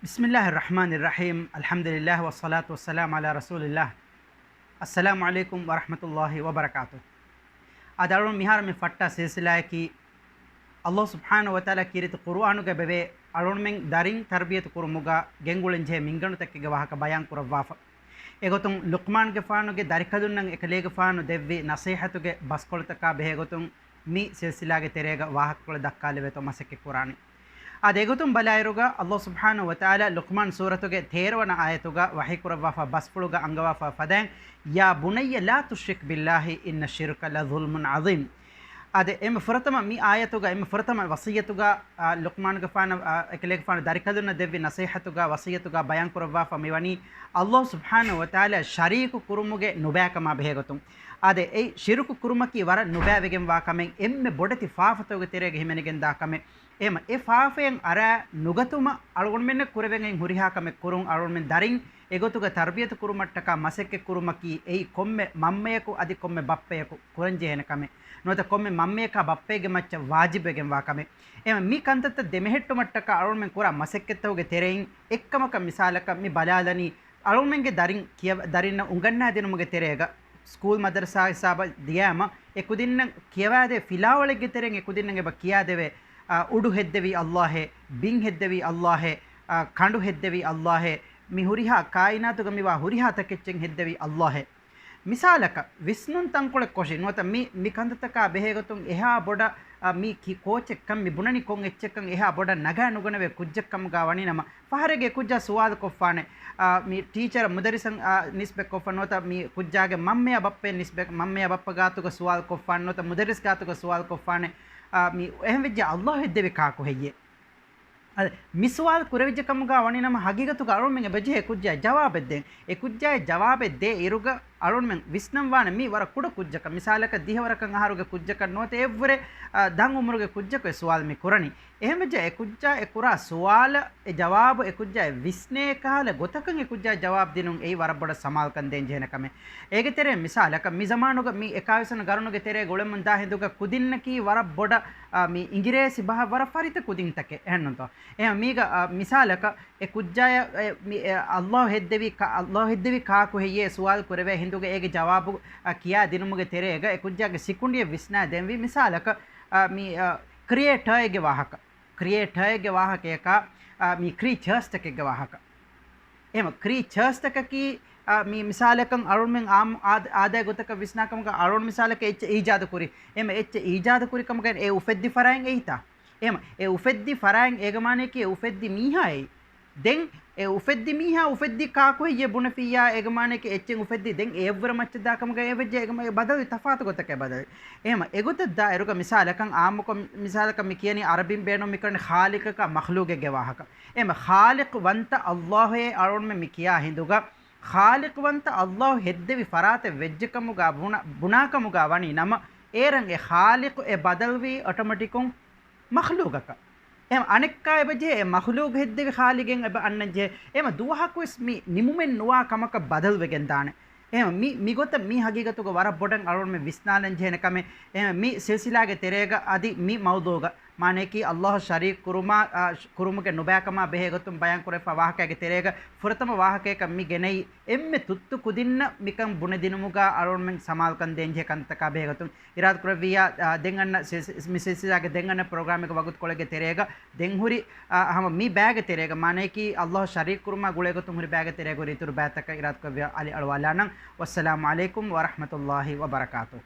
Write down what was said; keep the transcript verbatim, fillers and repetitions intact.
بسم الله الرحمن الرحيم. الحمد لله والصلاة والسلام على رسول الله. السلام عليكم ورحمة الله وبركاته. އަދި އަޅުން މިހާރު މި ފައްޓާ ސިލްސިލާއަކީ، ﷲ ސުބްޙާނަހޫ ވަތަޢާލާ ކީރިތި ޤުރުއާނުގަ ބެވޭ އަޅުންމެން ދަރިން ތަރްބިޔަތު ކުރުމުގަ ގެންގުޅެންޖެހޭ މިންގަނޑުތަކެއްގެ ވާހަކަ ބަޔާން ކުރައްވާފަ. އެގޮތުން ލުޤްމާންގެފާނުގެ ދަރިކަލުންނަށް އެކަލޭގެފާނު ދެއްވި ނަޞޭޙަތުގެ ބަސްކޮޅުތަކާ ބެހޭގޮތުން މި ސިލްސިލާގެ ތެރޭގަ ވާހަކަކޮޅެއް ދައްކާލެވޭތޯ މަސައްކަތް ކުރާނެ. އާދެ، އެގޮތުން ބަލާއިރުގަ ﷲ ސުބްޙާނަހޫ ވަތަޢާލާ ލުޤްމާން ސޫރަތުގެ ތޭރަ ވަނަ އާޔަތުގަ ވަޙީ ކުރައްވާފަ ބަސްފުޅުގަ އަންގަވާފަ ފަދައިން، يا بني لا تشرك بالله إن الشرك لظلم عظيم. އާދެ، އެންމެ ފުރަތަމަ މި އާޔަތުގަ، އެންމެ ފުރަތަމަ ވަޞިއްޔަތުގަ، އާ، ލުޤްމާނުގެފާނަށް، އާ، އެކަލޭގެފާނު ދަރިކަލުންނަށް ދެއްވި ނަޞޭޙަތުގަ، ވަޞިއްޔަތުގަ ބަޔާން ކުރައްވާފަ މިވަނީ، ﷲ ސުބްޙާނަހޫ ވަތަޢާލާ ޝަރީކު ކުރުމުގެ ނުބައިކަމާ ބެހޭގޮތުން. އާދެ، އެ ޝިރުކު ކުރުމަކީ ވަރަށް ނުބައިވެގެންވާ ކަމެއް، އެންމެ ބޮޑެތި ފާފަތަކުގެ ތެރޭގަ ހިމެނިގެންދާ ކަމެއް. އެހެމަ އެ ފާފައިން އަރާ ނުގަތުމަށް އަޅުގަނޑުމެންނަށް ކުރެވެން ހުރިހާ ކަމެއް ކުރުން، އަޅުގަނޑުމެން ދަރިން އެގޮތުގަ ތަރްބިޔަތު ކުރުމަށްޓަކާ މަސައްކަތް ކުރުމަކީ އެއީ ކޮންމެ މަންމަޔަކު އަދި ކޮންމެ ބައްޕަޔަކު ކުރަންޖެހޭނެ ކަމެއް. ނުވަތަ ކޮންމެ މަންމަޔަކާ ބައްޕައެއްގެ މައްޗަށް ވާޖިބްވެގެންވާ ކަމެއް. އެހެމަ މި ކަންތައްތައް ދެމެހެއްޓުމަށްޓަކާ އަޅުގަނޑުމެން ކުރާ މަސައްކަތްތަކުގެ ތެރެއިން އެއްކަމަކަށް މިސާލަކަށް މި ބަލާލަނީ، އަޅުގަނޑުމެންގެ ދަރިން ކިޔަ-، ދަރިންނަށް އުނގަންނާ ދިނުމުގެ ތެރޭގަ ސްކޫލް މަދަރުސާ ހިސާބަށް ދިޔާމަ، އެ ކުދިންނަށް ކިޔަވާދޭ ފިލާވަޅެއްގެ ތެރެއިން އެ ކުދިންނަށް އެބަ ކިޔާދެވޭ، އާ، އުޑު ހެއްދެވީ ﷲ އޭ، ބިން ހެއްދެވީ ﷲ އޭ، އާ، ކަނޑު ހެއްދެވީ ﷲ އޭ، މި ހުރިހާ ކާއިނާތުގަ މިވާ ހުރިހާ ތަކެއްޗެއް ހެއްދެވީ ﷲ އޭ. މިސާލަކަށް، ވިސްނުން ތަންކޮޅެއް ކޮށި، ނުވަތަ މި، މި ކަންތައްތަކާ ބެހޭގޮތުން އެހާ ބޮޑަށް، އާ، މި ކި-، ކޯޗެއްކަން، މި ބުނަނީ ކޮން އެއްޗެއްކަން އެހާ ބޮޑަށް ނަގާ ނުގަނެވޭ ކުއްޖެއްކަމުގާ ވަނީ ނަމަ، ފަހަރެއްގެ ކުއްޖާ ސުވާލު ކޮށްފާނެ، އާ، މި ޓީޗަރ މުދައްރިސަށް، އާ، ނިސްބަތް ކޮށްފަ ނުވަތަ މި ކުއްޖާގެ މަންމަޔާ ބައްޕަ ނިސްބަތް، މަންމަޔާ ބައްޕަ ގާތުގަ ސުވާލު ކޮށްފާނެ ނުވަތަ މުދައްރިސް ގާތުގަ ސުވާލު ކޮށްފާނެ، އާ، މި އެހެން ވެއްޖެ ﷲ ހެއްދެވި ކާކު ހެއްޔޭ؟ އަދި މި ސުވާލު ކުރެވިއްޖެ ކަމުގާ ވަނީ ނަމަ ހަގީގަތުގަ އަޅުމެން އެބަޖެހޭ ކުއްޖާ ޖަވާބެއް ދޭން. އެ ކުއްޖާ ޖަވާބެއް ދޭ އިރުގަ އަޅުމެން ވިސްނަން ވާނެ މީ ވަރަށް ކުޑަ ކުއްޖަކަށް. މިސާލަކަށް ދިހަވަރަކަށް އަހަރުގެ ކުއްޖަކަށް ނުވަތަ އެއްވުރެ، އާ، ދަށް އުމުރުގެ ކުއްޖަކު އެ ސުވާލު މި ކުރަނީ. އެހެންވެއްޖެ އެ ކުއްޖާ އެ ކުރާ ސުވާލަށް އެ ޖަވާބު އެ ކުއްޖާ އެ ވިސްނޭ ކަހަލަ ގޮތަކަށް އެ ކުއްޖާ ޖަވާބު ދިނުން އެއީ ވަރަށް ބޮޑަށް ސަމާލުކަން ދޭން ޖެހޭނެ ކަމެއް. އޭގެ ތެރޭ މިސާލަކަށް މި ޒަމާނުގަ މި އެކާވީސް ވަނަ ގަރުނުގެ ތެރޭގަ އުޅެމުން ދާ ހިނދުގަ ކުދިންނަކީ ވަރަށް ބޮޑަށް، އާ، މި އިނގިރޭސި ބަހަށް ވަރަށް ފަރިތަ ކުދިންތަކެއް އެހެންނުތޯ؟ އެހެން މީގަ، އާ، މިސާލަކަށް އެ ކުއްޖާޔަށް އެ، މި، އެ، ﷲ ހެއްދެވީ ކާ-، ﷲ ހެއްދެވީ ކާކު ހެއްޔޭ ސުވާލު ކުރެވޭ ހިނދުގަ އޭގެ ޖަވާބު، އާ، ކިޔާ ދިނުމުގެ ތެރޭގަ އެ ކުއްޖާގެ ސިކުނޑިއެއް ވިސްނާ ދެންވީ މިސާލަކަށް، އާ، މި، އާ، ކްރިއޭޓާއެއްގެ ވާހަކަ. ކްރިއޭޓާއެއްގެ ވާހަކަޔަކާ، އާ، މި ކްރީޗާސްތަކެއްގެ ވާހަކަ. އެހެމަ ކްރީޗާސްތަކަކީ، އާ، މި މިސާލަކަށް އަޅުމެން އާ-، އާދަ-، އާދައި ގޮތަކަށް ވިސްނާ ކަމުގަ އަޅުން މިސާލަކަށް އެއްޗެއް އީޖާދު ކުރި. އެހެމަ އެއްޗެއް އީޖާދު ކުރި ކަމުގަ އެ އުފެއްދި ފަރާތް އެއީތާ؟ އެހެމަ އެ އުފެއްދި ފަރާތް އޭގެ މާނަޔަކީ އެ އުފެއްދި މީހާ އެއީ. ދެން އެ އުފެއްދި މީހާ އުފެއްދީ ކާކު ހެއްޔޭ ބުނެފިއްޔާ އޭގެ މާނަޔަކީ އެއްޗެއް އުފެއްދީ ދެން އެއަށްވުރެ މައްޗަށް ދާ ކަމުގަ އެ ވެއްޖެ އޭގެ މަ-، އެ ބަދަލުވި ތަފާތު ގޮތަކަށް ބަދަލުވި. އެހެމަ އެގޮތަށް ދާއިރުގަ މިސާލަކަށް އާއްމުކޮށް މިސާލަކަށް މި ކިޔަނީ އަރަބިން ބޭނުން މިކަން ޚާލިޤަކާ މަޚްލޫގެއްގެ ވާހަކަ. އެހެމަ ޚާލިޤް ވަންތަ ﷲ އޭ އަޅުންމެ މި ކިޔާ ހިނދުގަ ޚާލިޤް ވަންތަ ﷲ ހެއްދެވި ފަރާތެއް ވެއްޖެކަމުގަ ބުނަ-، ބުނާކަމުގަ ވަނީ ނަމަ އޭރަށް އެ ޚާލިޤު އެ ބަދަލުވީ އޮޓޮމެޓިކުން މަޚްލޫގަކަށް. އެހެން އަނެއްކާ އެބަޖެހޭ އެ މަޚްލޫގު ހެއްދެވި ޚާލިގެން އެބަ އަންނަން ޖެހޭ. އެހެމަ ދުވަހަކުވެސް މި ނިމުމެއް ނުވާ ކަމަކަށް ބަދަލުވެގެން ދާނެ. އެހެމަ މި، މިގޮތަށް މި ހަގީގަތުގަ ވަރަށް ބޮޑަށް އަޅުންމެ ވިސްނާލަން ޖެހޭނެ ކަމެއް. އެހެމަ މި ސިލްސިލާގެ ތެރޭގަ އަދި މި މައުޟޫގަ މާނަޔަކީ ﷲ ޝަރީކް ކުރުމާ، އާ، ކުރުމުގެ ނުބައިކަމާ ބެހޭގޮތުން ބަޔާންކުރެފާ ވާހަކައިގެ ތެރޭގަ ފުރަތަމަ ވާހަކަޔަކަށް މި ގެނައީ އެންމެ ތުއްތު ކުދިންނަށް މިކަން ބުނެދިނުމުގަ އަޅުންމެން ސަމާލުކަން ދޭންޖެހޭ ކަންތަކާ ބެހޭގޮތުން. އިރާދަކުރެއްވިއްޔާ، އާ، ދެން އަންނަ ސި-، ސި-، މި ސިލްސިލާގެ ދެން އަންނަ ޕްރޮގްރާމެއްގެ ވަގުތުކޮޅެއްގެ ތެރޭގަ ދެން ހުރި، އާ، ހަމަ މި ބައިގެ ތެރޭގަ މާނަޔަކީ ﷲ ޝަރީކް ކުރުމާ ގުޅޭގޮތުން ހުރި ބައިގެ ތެރޭގަ ހުރި އިތުރު ބައިތަކަށް އިރާދަކުރެއްވިއްޔާ އަލި އަޅުވާލާނަން. ވައްސަލާމު ޢަލައިކުމް ވަރަޙްމަތުﷲ ވަބަރަކާތުހު.